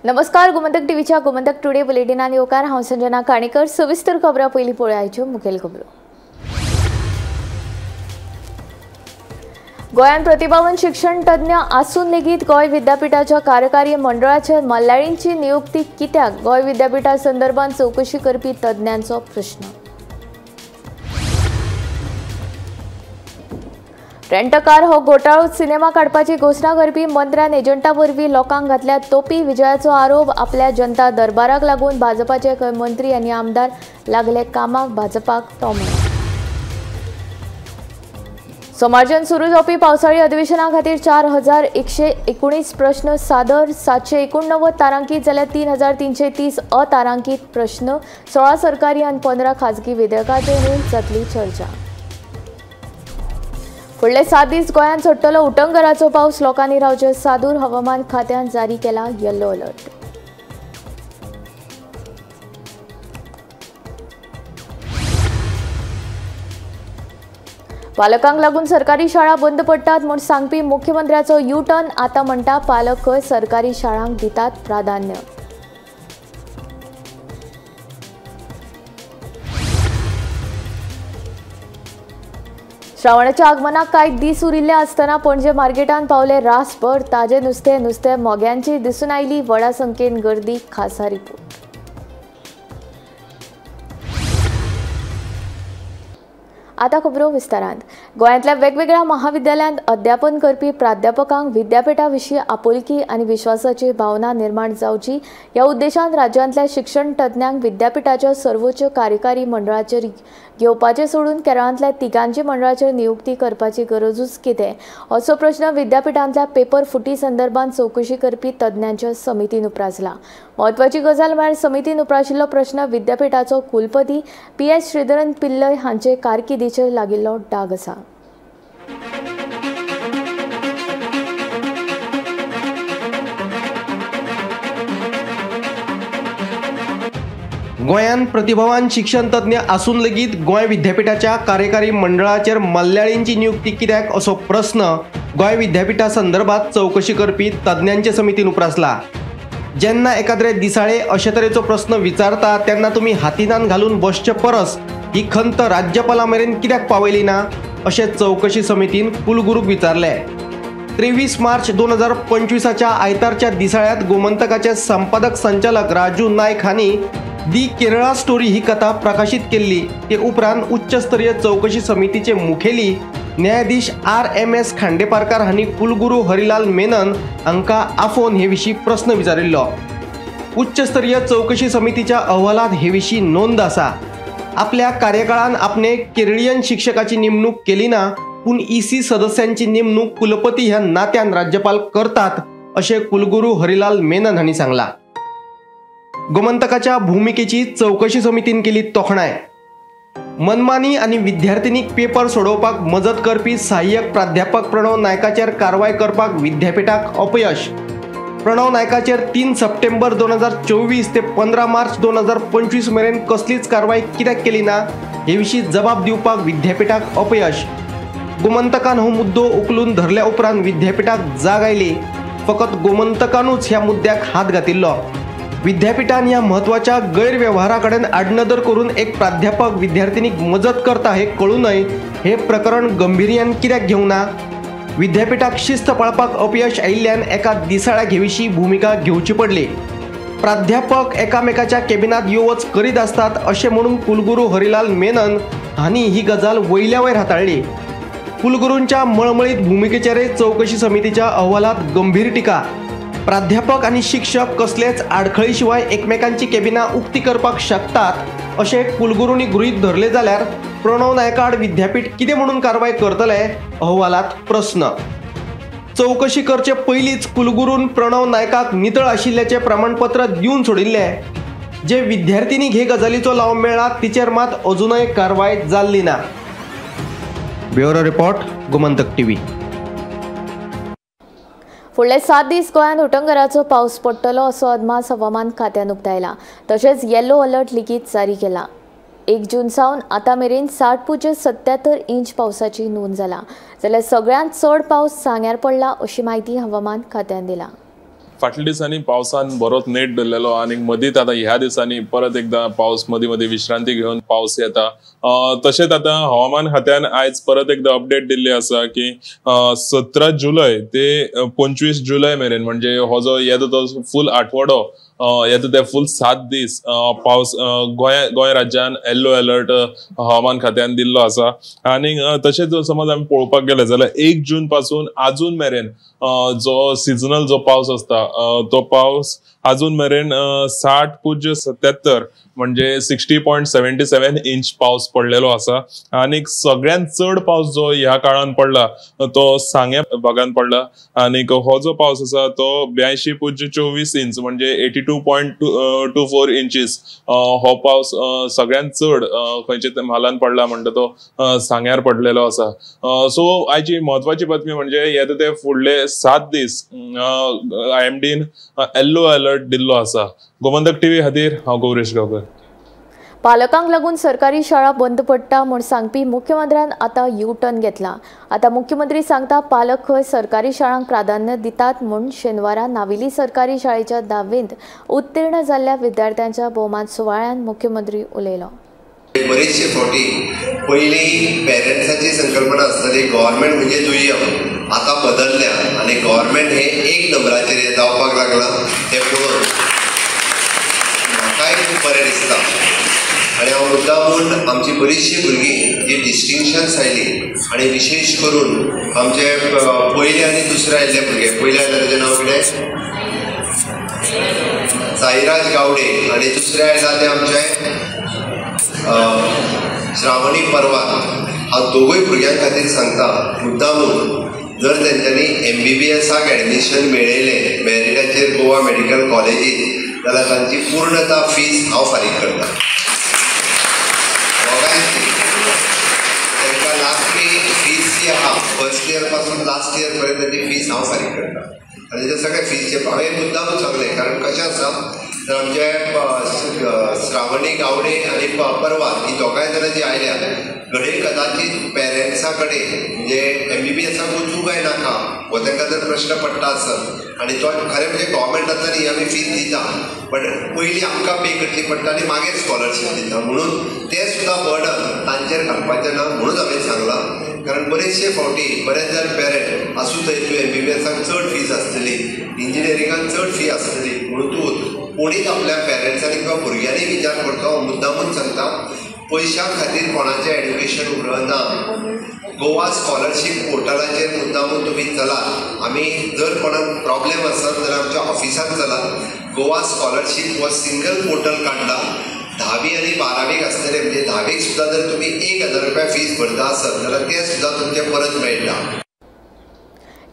नमस्कार, गोमंतक टीव्हीच्या गोमंतक टुडे बुलेटिनान येवकार. हांव संजना काणेकर. सविस्तर खबरां पयलीं पळयाच्यो मुखेल खबरो. गोंयांत प्रतिभावन शिक्षण तज्ञ आसून लेगीत गोंय विद्यापीठाच्या कार्यकारी मंडळाचेर मल्याळींची नियुक्ती कित्याक? गोंय विद्यापीठा संदर्भात चवकशी करपी तज्ञांचो प्रश्न. रेंटकार हो घोटाळो सिनेमा काडपाची घोशणा करपी मंत्र्यान एजंटा वरवीं लोकांक घातल्या तोपी. विजयाचो आरोप. आपल्या जनता दरबाराक लागून भाजपाचे खंय मंत्री आनी आमदार लागले कामाक, भाजपाक तोमणो. सोमारच्यान सुरू जावपी पावसाळी अधिवेशना खातीर 4119 प्रश्न सादर, 789 तारांकीत जाल्यार 3330 अतारांकीत प्रश्न, 16 सरकारी आनी 15 खाजगी विधेयकांचेर जातली चर्चा. फुडले 7 दीस गोंयांत चडटलो उटंगराचो पावस, लोकांनी रावचें सादूर. हवामान खात्यान जारी केला येलो अलर्ट. पालकांक लागून सरकारी शाळा बंद पडटात म्हूण सांगपी मुख्यमंत्र्याचो यू टर्न. आतां म्हणटा पालक खंय सरकारी शाळांक दितात प्राधान्य. श्रावणाच्या आगमनाक कांय दीस उरिल्ले आसतना पणजे मार्केटांत पावले रासभर ताजे नुस्तें. नुस्तें मोग्यांची दिसून आयली व्हडा संख्येन गर्दी. खासा रिपोर्ट. आतां खबरो विस्तारांत. गोंयांतल्या वेगवेगळ्या महाविद्यालयांत अध्यापन करपी प्राध्यापकांक विद्यापीठा विशीं आपुलकी आनी विश्वासाची भावना निर्माण जावची ह्या उद्देशान राज्यांतल्या शिक्षण तज्ञांक विद्यापीठाच्या सर्वोच्च कार्यकारी मंडळाचेर घेवपाचें सोडून केरळांतल्या तिगांची मंडळाचेर नियुक्ती करपाची गरजूच कितें असो प्रश्न विद्यापीठांतल्या पेपर फुटी संदर्भात चवकशी करपी तज्ञांच्या समितीन उप्रासला. म्हत्वाची गजाल म्हळ्यार समितीन उप्राशिल्लो प्रश्न विद्यापीठाचो कुलपती पी.एस. श्रीधरन पिल्लय हांचे कारकिर्दीचेर लागिल्लो डाग आसा. गोंयांत प्रतिभावान शिक्षण तज्ञ आसून लेगीत गोंय विद्यापीठाच्या कार्यकारी मंडळाचेर मल्याळींची नियुक्ती कित्याक असो प्रस्न गोंय विद्यापीठा संदर्भात चवकशी करपी तज्ञांचे समितीन उप्रासला. जेन्ना एकाद्रे दिसाळे अशे तरेचो प्रस्न विचारता तेन्ना तुमी हातीनान घालून बसचे परस ही खंत राज्यपाला मेरेन कित्याक पावयली ना अशें चवकशी समितीन कुलगुरूक विचारलें. 23 मार्च 2025 आयतारच्या दिसाळ्यांत गोमंतकाचे संपादक संचालक राजू नायक हांणी दी केरळा स्टोरी ही कथा प्रकाशीत केल्ली. ते उपरांत उच्चस्तरीय चवकशी समितीचे मुखेली न्यायाधीश आर.एम.एस. खांडेपारकार हांणी कुलगुरू हरिलाल मेनन हांकां आफोवन हे विशीं प्रस्न विचारिल्लो. उच्चस्तरीय चवकशी समितीच्या अहवालांत हे विशीं नोंद आसा. आपल्या कार्यकाळान आपणे केरळीयन शिक्षकाची नेमणूक केली ना, पूण ईसी सदस्यांची नेमणूक कुलपती ह्या नात्यान राज्यपाल करतात अशें कुलगुरू हरिलाल मेनन हांणी सांगलां. गोमंतकाच्या भूमिकेची चवकशी समितीन केली तोखणाय. मनमानी आनी विद्यार्थिनीक पेपर सोडोवपाक मजत करपी सहाय्यक प्राध्यापक प्रणव नायकाचेर कारवाय करपाक विद्यापीठाक अपयश. प्रणव नायकाचेर 3 सप्टेंबर 2024 ते 15 मार्च 2025 मेरेन कसलीच कारवाय कित्याक केली ना हे विशीं जबाब दिवपाक विद्यापीठाक अपयश. गोमंतकान हो मुद्दो उखलून धरल्या उपरांत विद्यापीठाक जाग आयली. फकत गोमंतकानूच ह्या मुद्द्याक हात घातिल्लो. विद्यापीठान ह्या म्हत्वाच्या गैरवेव्हारा कडेन आडनदर करून एक प्राध्यापक विद्यार्थिनीक मजत करता हे कळूनय हे प्रकरण गंभीर्यान कित्याक घेवंक ना? विद्यापीठाक शिस्त पाळपाक अपयश आयिल्ल्यान एका दिसाळ्याक हे विशीं भुमिका घेवची पडली. प्राध्यापक एकामेकाच्या केबिनांत यो वच करीत आसतात अशें म्हणून कुलगुरू हरिलाल मेनन हांणी ही गजाल वयल्या वयर हाताळ्ळी. कुलगुरूंच्या मळमळीत भुमिकेचेरय चवकशी समितीच्या अहवालांत गंभीर टिका. प्राध्यापक आनी शिक्षक कसलेच आडखळी शिवाय एकमेकांची केबिनां उक्ती करपाक शकतात अशें कुलगुरूंनी गृहीत धरले जाल्यार प्रणव नायकाड विद्यापीठ कितें म्हणून कारवाय करतले अहवालांत प्रस्न. चवकशी करचे पयलींच कुलगुरून प्रणव नायकाक नितळ आशिल्ल्याचें प्रमाणपत्र दिवन सोडिल्लें. जे विद्यार्थिनीक हे गजालीचो लाव मेळ्ळा तिचेर मात अजूनय कारवाय जाल्ली ना. Bureau report, Gomantak TV. फुडले 7 दीस गोंयांत उटंगराचो पावस पडटलो असो अदमास हवामान खात्यान उक्तायला. तशेंच येलो अलर्ट लेगीत जारी केला. 1 जून सावन आतां मेरेन 60.77 इंच पावसाची नोंद जाला, जाल्यार सगळ्यांत चड पावस सांग्यार पडला अशी म्हायती हवामान खात्यान दिला. फाटल्या दिसांनी पावसान बरोच नेट धरलेलो आनी मदींच आतां ह्या दिसांनी परत एकदां पावस मदीं मदीं विश्रांती घेवन पावस येता. तशेंच आतां हवामान खात्यान आयज परत एकदां अपडेट दिल्ली आसा की 17 जुलय ते 25 जुलय मेरेन, म्हणजे हो जो येता तो फूल आठवडो येता ते फूल 7 दीस पावस गोंय राज्यान येल्लो अलर्ट हवामान खात्यान दिल्लो आसा. आनी तशेंच समज आमी पळोवपाक गेले जाल्यार 1 जून पासून आजून मेरेन जो सिजनल जो पावस आसता तो पावस आजून मेरेन 60.77 म्हणजे 60.77 इंच पावस पडलेलो आसा. आनी सगळ्यांत चड पावस जो ह्या काळान पडला तो सांगें भागान पडला आनी हो जो पावस आसा तो 82.24 इंच म्हणजे 82.24 इंचीस हो पावस सगळ्यांत चड खंयच्या म्हालान पडला म्हणटा तो सांग्यार पडलेलो आसा. सो आयची म्हत्वाची बातमी म्हणजे येता ते फुडले 7 दीस IMDन येल्लो अलर्ट दिल्लो आसा. गोमंतक टीव्ही खातीर हांव गौरेश गांवकर. पालकांक लागून सरकारी शाळा बंद पडटा म्हूण सांगपी मुख्यमंत्र्यान आतां यू टर्न घेतला. आतां मुख्यमंत्री सांगता पालक खंय सरकारी शाळांक प्राधान्य दितात म्हूण शेनवारा नावेली सरकारी शाळेच्या 10वींत उत्तीर्ण जाल्ल्या विद्यार्थ्यांच्या भोवमान सुवाळ्यान मुख्यमंत्री उलयलो. बरेचशे फावटी पयलीं पेरंट्साची संकल्पना आसताली गव्हर्मेंट म्हणजे दुय्यम, आतां बदलल्या आनी गव्हर्मेंट हे एक नंबराचेर जावपाक लागलां तें पळोवन म्हाकाय खूब बरें दिसता. आनी हांव मुद्दामून आमची बरीचशीं भुरगीं जी डिस्टिंक्शन्स आयली आनी विशेश करून आमचे पयले आनी दुसरे आयिल्ले भुरगे, पयले आयले ताजें नांव कितें, साईराज गावडे, आनी दुसरे आयला ते आमचे श्रावणी परवार. हांव दोगूय भुरग्यां खातीर सांगता मुद्दामून, जर तेंच्यांनी MBBSाक एडमिशन मेळयलें मेरिटाचेर गोवा मेडिकल कॉलेजीत जाल्यार तांची पूर्णता फीस हांव फारीक करता. दोगांयची तांकां लागपी फीस जी आहा फर्स्ट इयर पासून लास्ट इयर पर्यंत तांची फीस हांव फारीक करता. आनी ते सगळे फीसचे हांवें मुद्दामून सांगलें, कारण कशें आसा तर आमचे श्रावणी गावडे आनी परवार ही दोगांय जाणां जी आयल्या घडये कदाचीत पेरंट्सा कडेन म्हणजे MBBSाक वचूं काय नाका हो तांकां जर प्रश्न पडटा आसत, आनी तो खरें म्हणजे गव्हर्मेंटांतल्यान ही आमी फीस दिता बट पयलीं आमकां पे करची पडटा आनी मागीर स्कॉलरशीप दिता, म्हणून तें सुद्दां बर्डन तांचेर घालपाचें ना म्हणून हांवें सांगलां. कारण बरेचशे फावटी बरेच जाण पेरंट आसूं थंय तूं MBBSाक चड फीस आसतली, इंजिनियरिंगाक चड फी आसतली म्हणून तूं कोणीच आपल्या पेरंट्सांनी किंवा भुरग्यांनी विचार करचो. हांव मुद्दामून सांगता पयशां खातीर कोणाचें एड्युकेशन उरना. गोवा स्कॉलरशीप पोर्टलाचेर मुद्दामून तुमी चलात, आमी जर कोणाक प्रॉब्लेम आसत जाल्यार आमच्या ऑफिसांत चलात. गोवा स्कॉलरशीप हो सिंगल पोर्टल काडला. 10वी आनी 12वीक आसतले म्हणजे 10वीक सुद्दां जर तुमी 1000 रुपया फीस भरता आसत जाल्यार ते सुद्दां तुमचें परत मेळटा.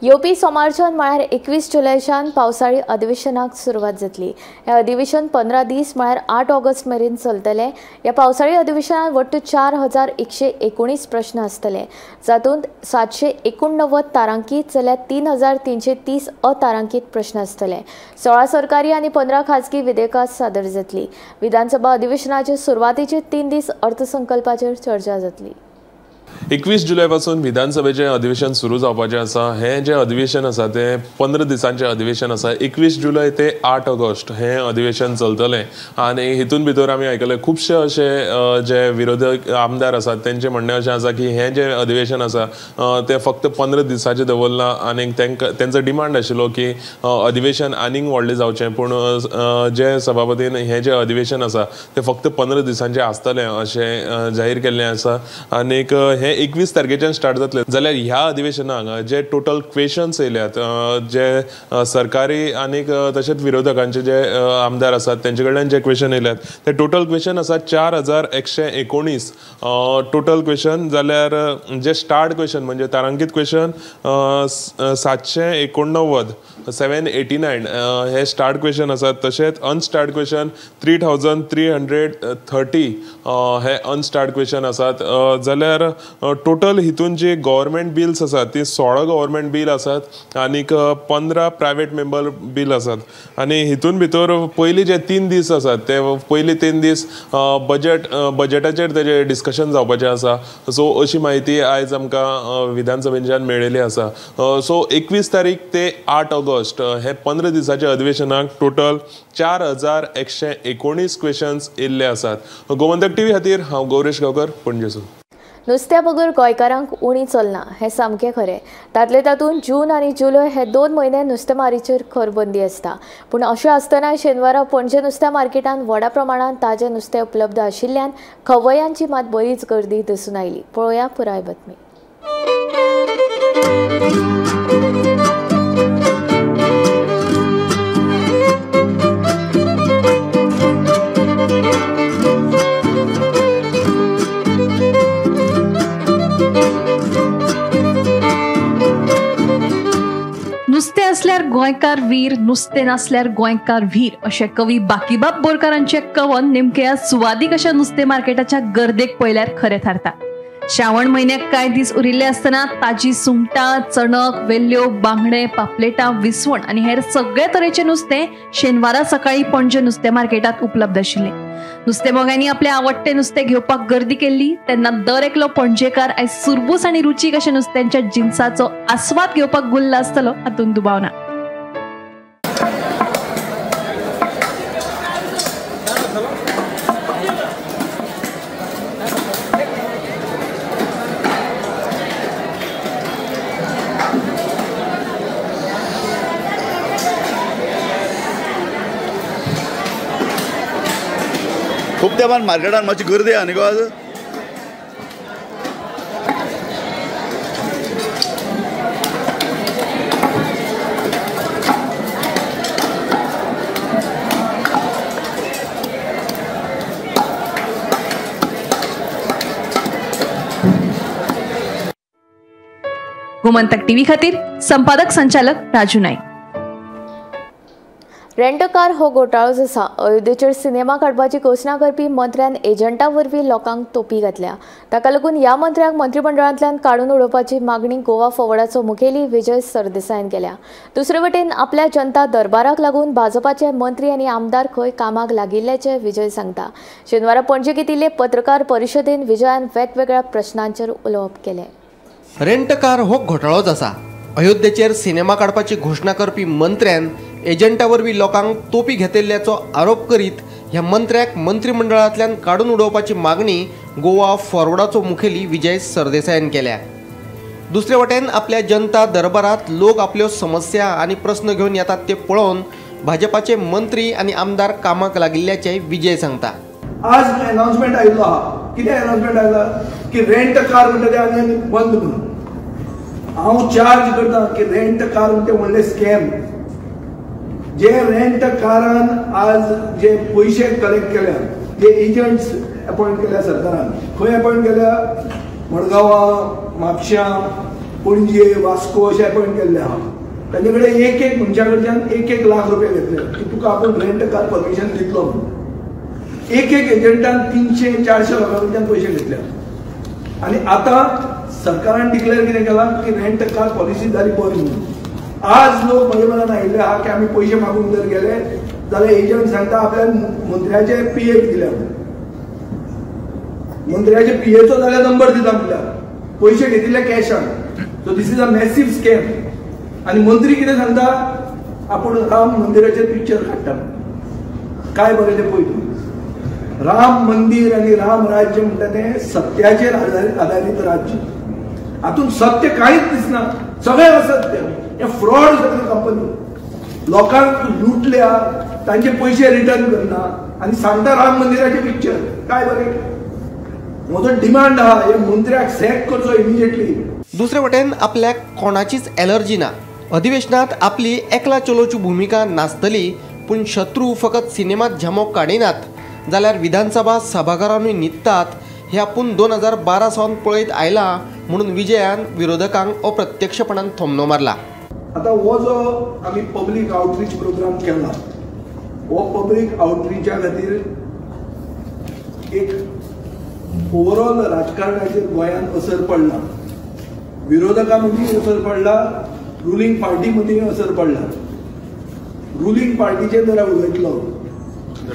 येवपी सोमारच्यान म्हळ्यार 21 जुलयच्यान पावसाळी अधिवेशनाक सुरवात जातली. हें अधिवेशन 15 दीस म्हळ्यार 8 ऑगस्ट मेरेन चलतलें. ह्या पावसाळी अधिवेशनात वट्ट 4119 प्रश्न आसतले, जातूंत 789 तारांकीत जाल्यार 3330 अतारांकीत प्रश्न आसतले. 16 सरकारी आनी 15 खाजगी विधेयकां सादर जातली. विधानसभा अधिवेशनाचे सुरवातेचे 3 दीस अर्थसंकल्पाचेर चर्चा जातली. 21 जुलय पासून विधानसभेचें अधिवेशन सुरू जावपाचें आसा. हें जें अधिवेशन आसा तें 15 दिसांचें अधिवेशन आसा. 21 जुलय ते 8 ऑगस्ट हें अधिवेशन चलतलें आनी हितून भितर आमी आयकलें खुबशे अशे जे विरोधक आमदार आसात तेंचें म्हणणें अशें आसा की हें जें अधिवेशन आसा तें फक्त 15 दिसांचें दवरलां आनी तांकां तेंचो डिमांड आशिल्लो की अधिवेशन आनीक व्हडलें जावचें, पूण जे सभापतीन हें जें अधिवेशन आसा तें फक्त 15 दिसांचें आसतलें अशें जाहीर केल्लें आसा. आनीक हें 21 तारखेच्यान स्टार्ट जातलें जाल्यार ह्या अधिवेशनाक जे टोटल क्वेशन्स येयल्यात जे सरकारी आनीक तशेंच विरोधकांचे जे आमदार आसात तेंचे कडल्यान जे क्वेशन येयल्यात ते टोटल क्वेशन आसा 4119 टोटल क्वेशन, जाल्यार जे स्टार्ट क्वेशन म्हणजे तारांकीत क्वेशन 789 789 हे स्टार्ट क्वेशन आसात. तशेंच अनस्टार्ट क्वेशन 3330 हे अनस्टार्ट क्वेशन आसात. जाल्यार टोटल हितून जे गव्हर्मेंट बिल्स आसात ती 16 गव्हर्मेंट बील आसात आनीक 15 प्रायवेट मेंबर बील आसात. आनी हितून भितर पयली जे 3 दीस आसात ते पयले 3 दीस बजेटाचेर तेजे डिस्कशन जावपाचें आसा. सो अशी म्हायती आयज आमकां विधानसभेच्यान मेळिल्ली आसा. सो 21 तारीख ते 8 ऑगस्ट हे 15 दिसाच्या अधिवेशनाक टोटल 4119 क्वेश्चन्स येयल्ले आसात. गोमंतक टीव्ही खातीर हांव गौरेश गांवकर, पणजेसून. नुस्त्या बगर गोंयकारांक उणी चलना हें सामकें खरें. तातले तातूंत जून आनी जुलय हे 2 म्हयने नुस्तेमारीचेर खर बंदी आसता. पूण अशें आसतना शेनवारा पणजे नुस्त्या मार्केटांत व्हडा प्रमाणांत ताजें नुस्तें उपलब्ध आशिल्ल्यान खवय्यांची मात बरीच गर्दी दिसून आयली. पळोवया पुराय बातमी. नुस्तें असल्यार गोंयकार वीर, नुस्तें नासल्यार गोंयकार व्हीर अशें कवी बाकीबाब बोरकारांचें कवन नेमक्या सुवादीक अशा नुस्तें मार्केटाच्या गर्देक पळयल्यार खरें थारता. श्रावण म्हयन्याक कांय दीस उरिल्ले आसतना ताजी सुंगटां, चणक, वेल्ल्यो, बांगडे, पापलेटां, विसवण आनी हेर सगळे तरेचें नुस्तें शेनवारा सकाळीं पणजे नुस्तें मार्केटांत उपलब्ध आशिल्लें. नुस्तें मोग्यांनी आपलें आवडटें नुस्तें घेवपाक गर्दी केल्ली तेन्ना दर एकलो पणजेकार आयज सुरबूस आनी रुचीक अशा नुस्त्यांच्या जिनसाचो आस्वाद घेवपाक गुल्ल आसतलो हातूंत दुबाव ना. खूब तेंपान मार्केटान मातशी गर्दी आहा न्ही गो आज. गोमंतक टीव्ही खातीर संपादक संचालक राजू नाईक. रेंटकार हो घोटाळोच आसा. अयोध्येचेर सिनेमा काडपाची घोशणा करपी मंत्र्यान एजंटा वरवीं लोकांक तोपी घातल्या. ताका लागून ह्या मंत्र्याक मंत्रिमंडळांतल्यान काडून उडोवपाची मागणी गोवा फॉरवर्डाचो मुखेली विजय सरदेसायान केल्या. दुसरे वटेन आपल्या जनता दरबाराक लागून भाजपाचे मंत्री आनी आमदार खंय कामाक लागिल्ल्याचें विजय सांगता. शेनवारा पणजे घेतिल्ले पत्रकार परिशदेन विजयान वेगवेगळ्या प्रश्नांचेर उलोवप केलें. रेंटकार हो घोटाळोच आसा. अयोध्येचेर सिनेमा काडपाची घोशणा करपी मंत्र्यान एजंटा वरवीं लोकांक तोपी घेतिल्ल्याचो आरोप करीत ह्या मंत्र्याक मंत्रिमंडळांतल्यान काडून उडोवपाची मागणी गोवा फॉरवर्डाचो मुखेली विजय सरदेसायान केल्या. दुसरे वटेन आपल्या जनता दरबारात लोक आपल्यो समस्या आनी प्रस्न घेवन येतात ते पळोवन भाजपाचे मंत्री आनी आमदार कामाक लागिल्ल्याचे विजय सांगता. आज अनाउन्समेंट आयिल्लो आहा. कितें अनाउन्समेंट आयला की रेंट कार म्हणटा ते आनी बंद म्हणून. हांव चार्ज करता की रेंट कार म्हणटा व्हडलें स्कॅम. जे रेंट कारान आज जे पयशे कलेक्ट केल्या, जे एजंट्स अपॉयंट केल्या सरकारान, खंय अपॉयंट केल्या? मडगांवां, म्हापश्यां, पणजे, वास्को अशें अपॉयंट केल्ले आहा. तांचे कडेन एक एक मनशा कडच्यान 1-1 लाख रुपया घेतले की तुका आपूण रेंट कार परमिशन दितलो म्हणून. एक एक एजंटान 300-400 लोकां कडच्यान पयशे घेतले. आनी आतां सरकारान डिक्लेअर कितें केलां की रेंट कार पॉलिसी जाली बरी म्हणून. आज लोक म्हजे मनान आयिल्ले आहा की आमी पयशे मागूंक जर गेले जाल्यार एजंट सांगता आपल्या मंत्र्याचे पी एक दिल्या, मंत्र्याचे पीएचो जाल्यार नंबर दिता म्हणल्यार पयशे घेतिल्ले कॅशान. So this is a massive scam. आनी मंत्री कितें सांगता, आपूण राम मंदिराचेर पिक्चर काडटा. काय बरें तें पळय तूं. राम मंदिर आनी राम राज्य म्हणटा तें सत्याचेर आदारीत राज्य. हातूंत सत्य कांयच दिसना, सगळें असत्य. हे फ्रॉड सगळे कंपनी लोकांक लुटल्या, तांचे पयशे रिटर्न करना आनी सांगता राम मंदिराचें पिक्चर. काय बरें. म्हजो डिमांड आहा हे मंत्र्याक सॅक करचो इमिजिएटली. दुसरे वटेन आपल्याक कोणाचीच एलर्जी ना. अधिवेशनात आपली एकला चलोवची भुमिका नासतली, पूण शत्रू फकत सिनेमात झेमो काडिनात जाल्यार विधानसभा सभाघरानूय न्हिदतात हे आपूण 2012 सावन पळयत आयला म्हणून विजयान विरोधकांक अप्रत्यक्षपणान थोमणो मारला. आतां हो जो आमी पब्लीक आउटरीच प्रोग्राम केला, हो पब्लीक आउटरीचा खातीर एक ओवरऑल राजकारणाचेर गोंयांत असर पडला, विरोधकां मदीं असर पडला, रुलींग पार्टी मदीं असर पडला. रुलींग पार्टीचेर जर उलयतलो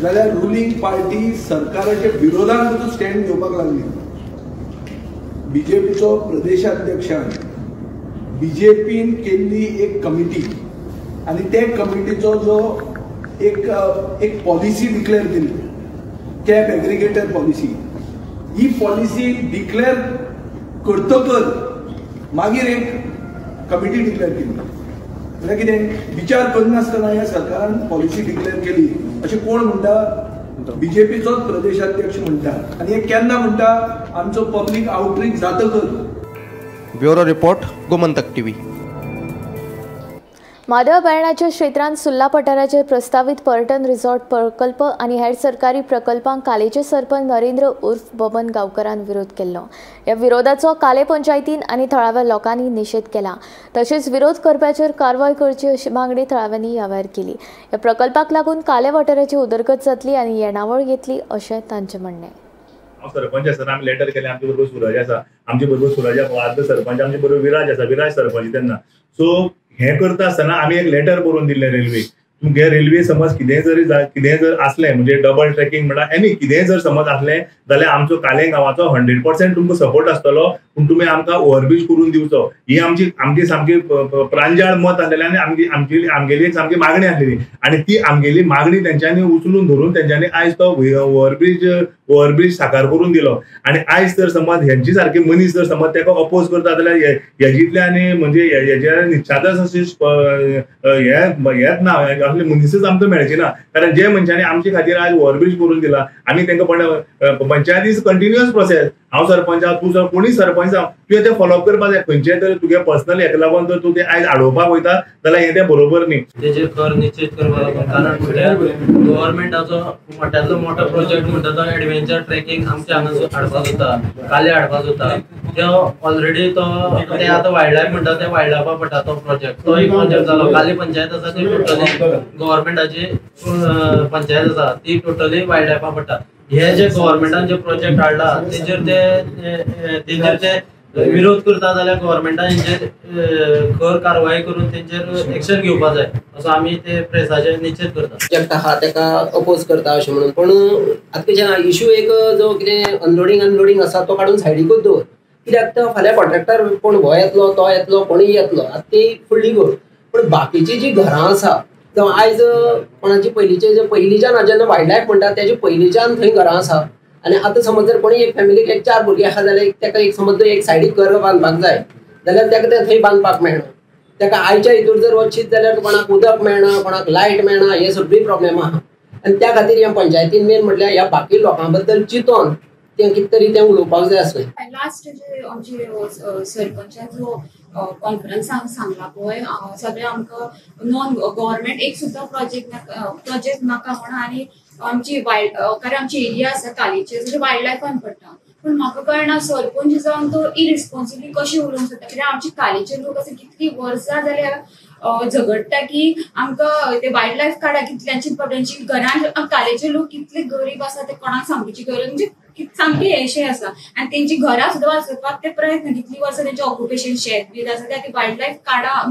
जाल्यार रुलींग पार्टी सरकाराच्या विरोधान स्टँड घेवपाक लागली. बीजेपीचो प्रदेशाध्यक्षान बीजेपीन केल्ली एक कमिटी आनी ते कमिटीचो जो एक एक पॉलिसी डिक्लेअर केली, कॅब एग्रिगेटर पॉलिसी, ही पॉलिसी डिक्लेअर करतकच मागीर एक कमिटी डिक्लेअर केली. म्हळ्यार कितें, विचार करनासतना ह्या सरकारान पॉलिसी डिक्लेअर केली अशें कोण म्हणटा? बीजेपीचोच प्रदेशाध्यक्ष म्हणटा. आनी हे केन्ना म्हणटा? आमचो पब्लीक आउटरीच जातकच. Bureau report, Gomantak TV. Mhadei अभयारण्याच्या क्षेत्रांत सुर्ला पठाराचेर प्रस्तावीत पर्यटन रिसॉर्ट प्रकल्प आनी हेर सरकारी प्रकल्पांक कालेचे सरपंच नरेंद्र उर्फ बबन गांवकरान विरोध केल्लो. ह्या विरोधाचो काले पंचायतीन आनी थळाव्या लोकांनी निशेध केला. तशेंच विरोध करप्याचेर कारवाय करची अशी मागणी थळाव्यांनी ह्या वेळार केली. ह्या प्रकल्पाक लागून काले वाठाराची उदरगत जातली आनी येणावळ येतली अशें तांचें म्हणणें. सरपंच आसतना आमी लेटर केलें, आमचे बरोबर सुरज आसा, आमचे बरोबर सुरजा आदलो सरपंच, आमचे बरोबर विराज आसा, विराज सरपंच तेन्ना. सो हें करता आसतना आमी एक लेटर बरोवन दिल्लें रेल्वे, तुमगे रेल्वे समज कितेंय जरी कितेंय जर आसलें म्हणजे डबल ट्रॅकिंग म्हणल्यार एनी कितेंय जर समज आसलें जाल्यार आमचो कालें गांवाचो 100% तुमकां सपोर्ट आसतलो, पूण तुमी आमकां ओवरब्रीज करून दिवचो. ही आमची आमची सामकी प्रांजाळ मत आसलेलें आनी आमची आमची आमगेली एक सामकी मागणी आसलेली आनी ती आमगेली मागणी तेंच्यांनी उचलून धरून तेंच्यांनी आयज तो ओवरब्रीज साकार करून दिलो. आनी आयज जर समज हेंची सारकी मनीस जर समज तेका अपोज करता जाल्यार हेजितले आनी म्हणजे हेजे निश्चातच अशी हेच ना, असले मनीसच आमकां मेळचे ना. कारण जे मनशांनी आमचे खातीर आयज ओवरब्रीज करून दिला आमी तेंकां पंचायत is continuous process. हांव सरपंच आहा, तूं कोणूय सरपंच आहा, तुवें तें फॉलोअप करपाक जाय. खंयचें तरी तुगे पर्सनल हेका लागून जर तूं तें आयज आडोवपाक वयता जाल्यार हें तें बरोबर न्ही. तेजेर खर निश्चीत करपाक लागून, कारण म्हळ्यार गव्हर्मेंटाचो मोठ्यांतलो मोठो प्रोजेक्ट म्हणटा तो एडवेंचर ट्रेकिंग आमच्या हांगा हाडपाक जाता, काले हाडपाक जाता. तो ऑलरेडी तो ते आतां वायल्ड लायफ म्हणटा ते वायल्ड लायफा पडटा तो प्रोजेक्ट, तो एक प्रोजेक्ट जालो. काले पंचायत आसा ती टोटली गव्हर्मेंटाची पंचायत आसा ती टोटली वायल्ड लायफा पडटा. हे जे गव्हर्मेंटान जे प्रोजेक्ट हाडला तेजेर ते तेजेर ते विरोध करता जाल्यार गव्हर्मेंटान हेंचेर खर कारवाय करून तेंचेर एक्शन घेवपाक जाय असो आमी ते प्रेसाचेर निश्चीत करता. प्रोजेक्ट आहा तेका अपोज करता अशें म्हणून, पूण आतां कशें इशू एक जो कितें अनलोडींग अनलोडींग आसा तो काडून सायडीकूच दवर, कित्याक तो फाल्यां कॉन्ट्रॅक्टर कोण हो येतलो तो येतलो कोणूय येतलो, आतां ती फुडली गोश्ट. पूण बाकीची जी घरां आसा जावं आयज कोणाची पयलींचे पयलींच्यान जेन्ना वायल्ड लायफ म्हणटा तेजे पयलींच्यान थंय घरां आसा आनी आतां समज जर कोणी एक फॅमिलीक एक 4 भुरगीं आसा जाल्यार तेका एक समज एक सायडीक घर बांदपाक जाय जाल्यार तेका तें थंय बांदपाक मेळना. तेका आयच्या हितूर जर वचशीत जाल्यार कोणाक उदक मेळना, कोणाक लायट मेळना, हे सगळी प्रॉब्लेम आहा. आनी त्या खातीर ह्या पंचायतीन मेन म्हटल्यार ह्या बाकी लोकां बद्दल चिंतोन तें कितें तरी तें उलोवपाक जाय आसलें. लास्ट जे आमचे सरपंचाचो कॉन्फरन्साक सांगला पळय सगळे आमकां नॉन गव्हर्मेंट एक सुद्दां प्रोजेक्ट नाका म्हण, आनी आमची वायल्ड कारण आमची एरिया आसा कालीचेर जशें वायल्ड लायफान पडटा. पूण म्हाका कळना सरपंच जावन तो इरिस्पॉन्सिबली कशें उलोवंक शकता, कित्याक आमची कालीचे लोक अशें कितली वर्सां जाल्यार झगडटा की आमकां ते वायल्ड लायफ काडा, कितल्यांची तांची घरान कालेचे लोक कितले गरीब आसा ते कोणाक सांगपाची गरज म्हणजे सामकी हेशें आसा आनी तेंची घरां सुद्दां वाचोवपाक ते प्रयत्न कितली वर्सां तेंचे ऑक्युपेशन शेत बीत आसा ते वायल्ड लायफ काडा,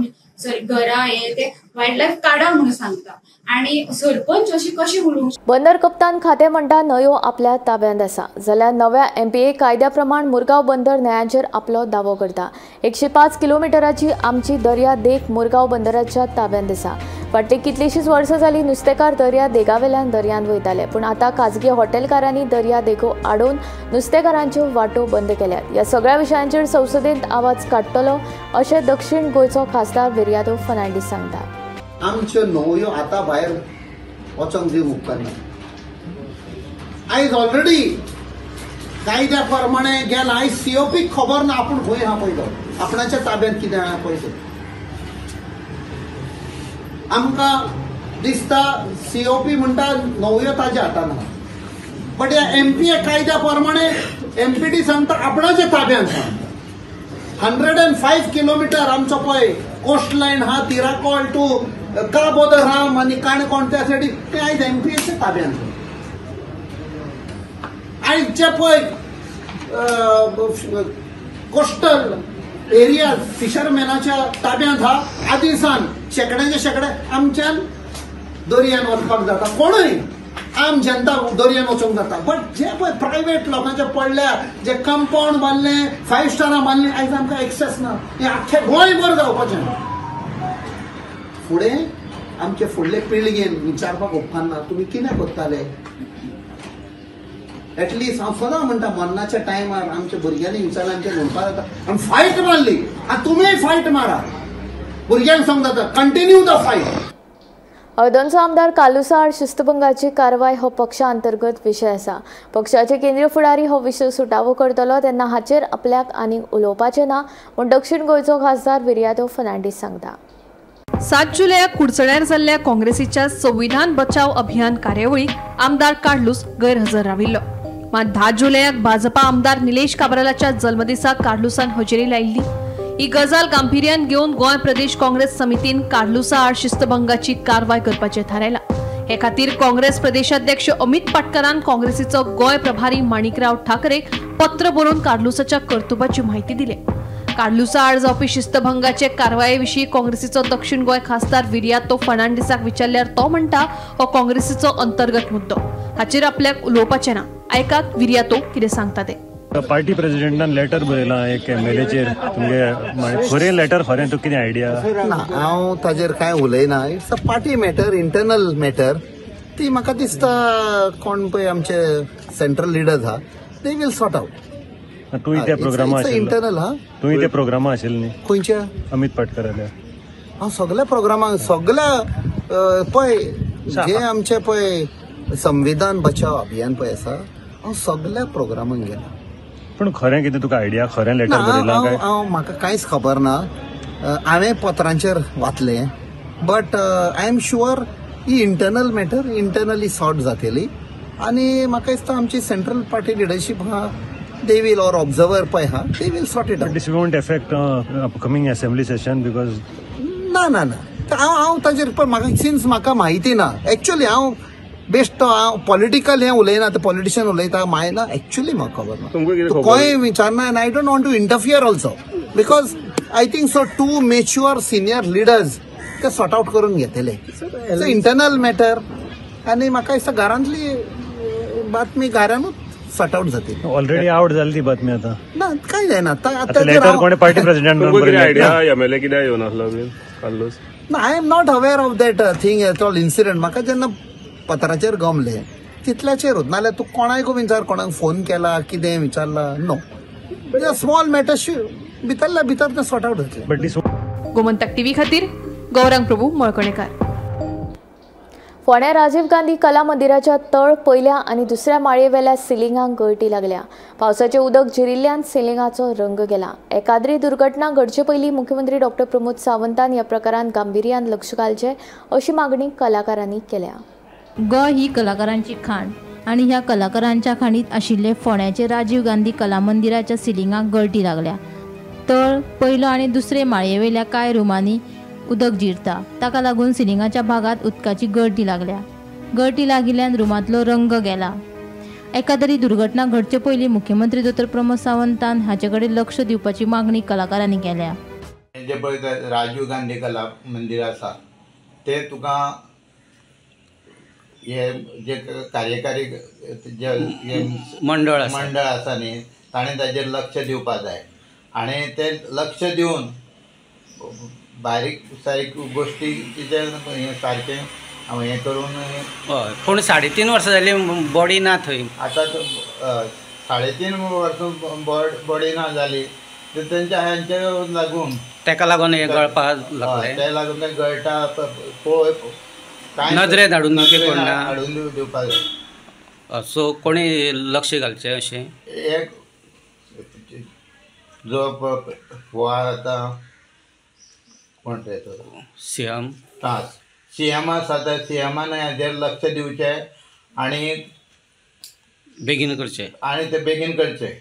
सॉरी घरां हे ते वायल्ड लायफ काडा म्हणून सांगता आनी सरपंच अशी कशी उलोवंक. बंदर कप्तान खातें म्हणटा न्हंयो आपल्या ताब्यांत आसा जाल्यार नव्या MPA कायद्या प्रमाण मुरगांव बंदर न्हंयांचेर आपलो दावो करता. 105 किलोमिटराची आमची दर्या देग मुरगांव बंदराच्या ताब्यांत आसा. फाटलीं कितलींशींच वर्सां जालीं नुस्तेकार दर्या देगावेल्यान दर्यांत वयताले, पूण आतां खाजगी हॉटेलकारांनी दर्या देगो आडोवन नुस्तेकारांच्यो वाटो बंद केल्यात. ह्या सगळ्या विशयांचेर संसदेंत आवाज काडटलो अशें दक्षिण गोंयचो खासदार विरियातो फर्नांडीस सांगता. आमच्यो न्हंयो आतां भायर वचोंक दिवंक उपकारना. आयज ऑलरेडी कायद्या प्रमाणे गेला, आयज सीओपीक खबर ना आपूण खंय आहा पळय तो, आपणाच्या ताब्यांत कितें आहा पळय तें. आमकां दिसता सीओपी म्हणटा न्हंयो ताज्या हातान आहा, बट ह्या MPA कायद्या प्रमाणे MPD सांगता आपणाच्या ताब्यांत आहा. 105 किलोमिटर आमचो पळय कोस्ट लायन हा, तिराकोळ टू काबो the Ram आनी काणकोण त्या सायडी ते आयज MPAच्या ताब्यांत. आयज जे पळय कोस्टल एरिया फिशरमॅनाच्या ताब्यांत आहा. आदी सान शेंकड्यांचे शेंकडे आमच्यान दर्यान वचपाक जाता, कोणूय आम जनता दर्यान वचूंक जाता. बट जे पळय प्रायवेट लोकांचे पडल्या, जे कंपाउंड बांदले, 5 स्टारां बांदली, आयज आमकां एक्सेस ना. हें आख्खें गोंयभर जावपाचें. फुडें आमचे फुडले पिळगेन विचारपाक उपकारना तुमी कितें करताले. एटलिस्ट हांव सदां म्हणटा मरणाच्या टायमार आमच्या भुरग्यांनी विचारलें, आमचें म्हणपाक जाता आमी फायट मारली, आनी तुमीय फायट मारा. भुरग्यांक सांग जाता कंटिन्यू the fight. हळदोणचो आमदार कार्लुसा आड शिस्तभंगाची कारवाय हो पक्षा अंतर्गत विशय आसा. पक्षाचे केंद्रीय फुडारी हो विशय सुटावो करतलो तेन्ना हाचेर आपल्याक आनीक उलोवपाचें ना म्हूण दक्षिण गोंयचो खासदार विरियातो फर्नांडीस सांगता. 7 जुलयाक कुडचड्यार जाल्ल्या काँग्रेसीच्या संविधान बचाव अभियान कार्यावळीक आमदार कार्लुस गैरहजर राविल्लो. मात 10 जुलयाक भाजपा आमदार निलेश काब्रालाच्या जल्मदिसाक कार्लुसान हजेरी लायिल्ली. ही गजाल गांभिर्यान घेवन गोंय प्रदेश काँग्रेस समितीन कार्लुसा आड शिस्तभंगाची कारवाय करपाचें थारायलां. हे खातीर काँग्रेस प्रदेशाध्यक्ष अमित पाटकरान काँग्रेसीचो गोंय प्रभारी माणिकराव ठाकरेक पत्र बरोवन कार्लुसाच्या कर्तुबाची म्हायती दिली. कार्लुसा आड जावपी शिस्तभंगाचे कारवाये विशीं काँग्रेसीचो दक्षिण गोंय खासदार विरियातो फर्नांडीसाक विचारल्यार तो म्हणटा हो काँग्रेसीचो अंतर्गत मुद्दो, हाचेर आपल्याक उलोवपाचें ना. आयकात विरियातो कितें सांगता ते. पार्टी प्रेसिडेंटान लेटर बरयलां एक एमएलएचेर, तुमगे खरें लेटर खरें तुका कितें आयडिया ना? हांव ताजेर कांय उलयना. It's a party matter, internal matter. ती म्हाका दिसता कोण पळय आमचे सेंट्रल लिडर्स आहा, they will sort out. तूंय त्या प्रोग्रामा इंटरनल हा, तूंय त्या प्रोग्रामा आशिल्लो न्ही? खंयच्या? अमित पाटकराल्या. हांव सगळ्या प्रोग्रामाक सगळ्या पळय जे आमचे पळय संविधान बचाव अभियान पळय आसा, हांव सगळ्या प्रोग्रामाक गेला. पूण खरें कितें तुका आयडिया खरें लेटर बरयलां काय? हांव म्हाका कांयच खबर ना, हांवें पत्रांचेर वाचलें. But I am sure he internal matter internally sort जातली. आनी म्हाका दिसता आमची सेंट्रल पार्टी लिडरशीप आहा, they will or observer पळय आहा, they will sort it out. This won't affect upcoming assembly session because? ना ना ना, हांव ताजेर पण म्हाका सिन्स म्हाका म्हायती ना एक्चुअली. हांव बेश्ट हांव पॉलिटिकल हें उलयना, ते पॉलिटिशियन उलयता माय ना, एक्चुअली म्हाका खबर ना. कोणूय विचारना आनी I don't want to interfere also because I think so two mature senior leaders ते सॉर्ट आवट करून घेतले. It's internal matter आनी म्हाका दिसता घरांतली बातमी घरानूच सॉर्ट आवट जातली. ऑलरेडी आवट जाली ती बातमी आतां ना, कांय जायना. लेटर कोणे पार्टी प्रेसिडेंट आयडिया एमएलए कित्याक येवनासलो कार्लूस? ना, I am not aware of that thing at all incident. म्हाका जेन्ना पत्राचेर गमले तितल्याचेरूच, नाल्यार तूं कोणायकूय विचार, कोणाक फोन केला कितें विचारला, नो स्मॉल मॅटर भितरल्या भितर तें सॉर्ट आवट जातलें. गोमंतक टीव्ही खातीर गौरांग प्रभू मळकणेकार. फोंड्या राजीव गांधी कला मंदिराच्या तळ पयल्या आनी दुसऱ्या माळयेवेल्या सिलिंगांक गळटी लागल्या. पावसाचें उदक झिरिल्ल्यान सिलिंगाचो रंग गेला. एकाद्री दुर्घटना घडचे पयलीं मुख्यमंत्री डॉक्टर प्रमोद सावंतान ह्या प्रकारांत गांभिर्यान लक्ष घालचें अशी मागणी कलाकारांनी केल्या. गोंय ही कलाकारांची खाण आनी ह्या कलाकारांच्या खाणीत आशिल्ले फोंड्याचे राजीव गांधी कला मंदिराच्या सिलिंगाक गळटी लागल्या. तळ पयलो आनी दुसरे माळयेवेल्या कांय रुमांनी उदक जिरता, ताका लागून सिलिंगाच्या भागात उदकाची गळटी लागल्या. गळटी लागिल्ल्यान रुमांतलो रंग गेला. एकादरी दुर्घटना घडचे पयलीं मुख्यमंत्री दोतोर प्रमोद सावंतान हाचे कडेन लक्ष दिवपाची मागणी कलाकारांनी केल्या. जे पळय राजीव गांधी कला मंदिर आसा ते तुका हे जे कार्यकारी जे मंडळ आसा न्ही, ताणें ताजेर लक्ष दिवपा जाय आनी ते लक्ष दिवन बारीक सारीक गोश्टी तिचे सारकें हें करून. हय, पूण 3.5 वर्सां जाली बॉडी ना थंय. आतां 3.5 वर्सां बॉडी ना जाली तर तेंच्या हांचे लागून तेका लागून हें गळपाक लागलें, ते लागून तें गळटा. पळय नजरेन हाडून हाडून दिवपाक जाय. सो कोणी लक्ष घालचें अशें एक जो हो आतां कोण रे तो सीएम, हां सीएम आसा, त्या सीएमान हाजेर लक्ष दिवचें आनी बेगीन करचें आनी ते बेगीन करचें.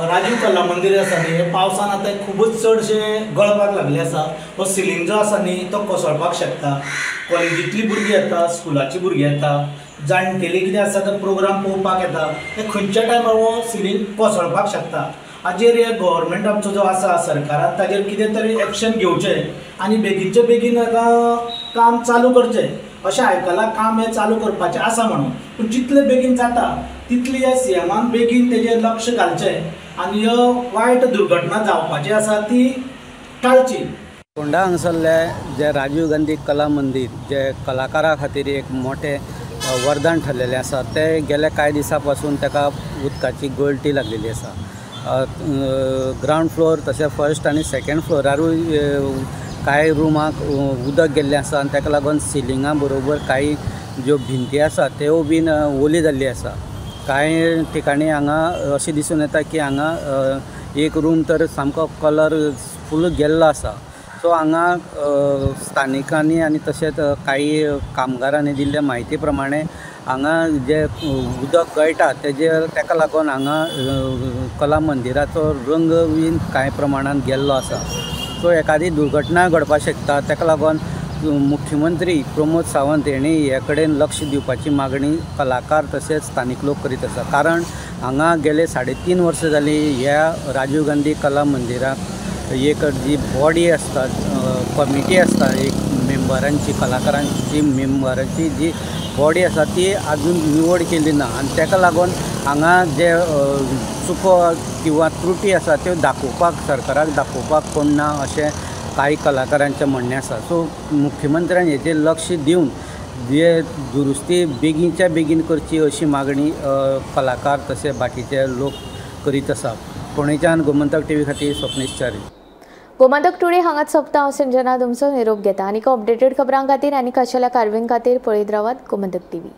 राजीव कला मंदिर आसा न्ही, हे पावसान आतां खुबूच चडशें गळपाक लागलें आसा. हो सिलींग जो आसा न्ही तो कोसळपाक शकता. कॉलेजींतलीं भुरगीं येता, स्कुलाचीं भुरगीं येता, जाणटेले कितें आसा ते प्रोग्राम पळोवपाक येता ते खंयच्या टायमार हो सिलींग कोसळपाक शकता. हाजेर हे गव्हर्मेंट आमचो जो आसा सरकारान ताजेर कितें तरी एक्शन घेवचें आनी बेगीनचे बेगीन हाका काम चालू करचें अशें आयकलां. काम हें चालू करपाचें आसा म्हणून, पूण जितले बेगीन जाता तितली ह्या सीएमान बेगीन तेजेर लक्ष घालचें आनी ह्यो वायट दुर्घटना जावपाची आसा ती टाळची. फोंडा हांगासरले जे राजीव गांधी कला मंदीर जे कलाकारा खातीर एक मोठें वरदान ठरलेलें आसा तें गेल्या कांय दिसां पासून ताका उदकाची गळटी लागलेली आसा. ग्रावंड फ्लोर तशें फर्स्ट आनी सेकेंड फ्लोरारूय कांय रुमाक उदक गेल्लें आसा आनी ताका लागून सिलिंगा बरोबर कांय ज्यो भिंती आसा त्यो बीन ओली जाल्ली आसा. कांय ठिकाणी हांगा अशें दिसून येता की हांगा एक रूम तर सामको कलर फूल गेल्लो आसा. सो हांगा स्थानिकांनी आनी तशेंच कांय कामगारांनी दिल्ल्या म्हायती प्रमाणे हांगा जे उदक गळटा तेजेर ताका लागून हांगा कला मंदिराचो रंग बीन कांय प्रमाणान गेल्लो आसा. सो एखादी दुर्घटना घडपाक शकता, ताका लागून मुख्यमंत्री प्रमोद सावंत हेणी हे कडेन लक्ष दिवपाची मागणी कलाकार तशेंच स्थानीक लोक करीत आसा. कारण हांगा गेले 3.5 वर्सां जालीं ह्या राजीव गांधी कला मंदिराक एक जी बॉडी आसता, कमिटी आसता, एक मेंबरांची कलाकारांची मेंबरांची जी बॉडी आसा ती आजून निवड केली ना आनी ताका लागून हांगा जे चुको किंवा त्रुटी आसा त्यो दाखोवपाक सरकाराक दाखोवपाक कोण ना अशें कांय कलाकारांचें म्हणणें आसा. सो मुख्यमंत्र्यान हेचेर लक्ष दिवन जे दुरुस्ती बेगीनच्या बेगीन करची अशी मागणी कलाकार तशें बाकीचे लोक करीत आसा. फोंडेच्यान गोमंतक टीव्ही खातीर स्वप्नेश च्यारी. गोमंतक टुडे हांगाच सोंपता. हांव संजना तुमचो निरोप घेता. आनीक अपडेटेड खबरां खातीर आनी खाशेल्या कारवायां खातीर पळयत रावात गोमंतक टीव्ही.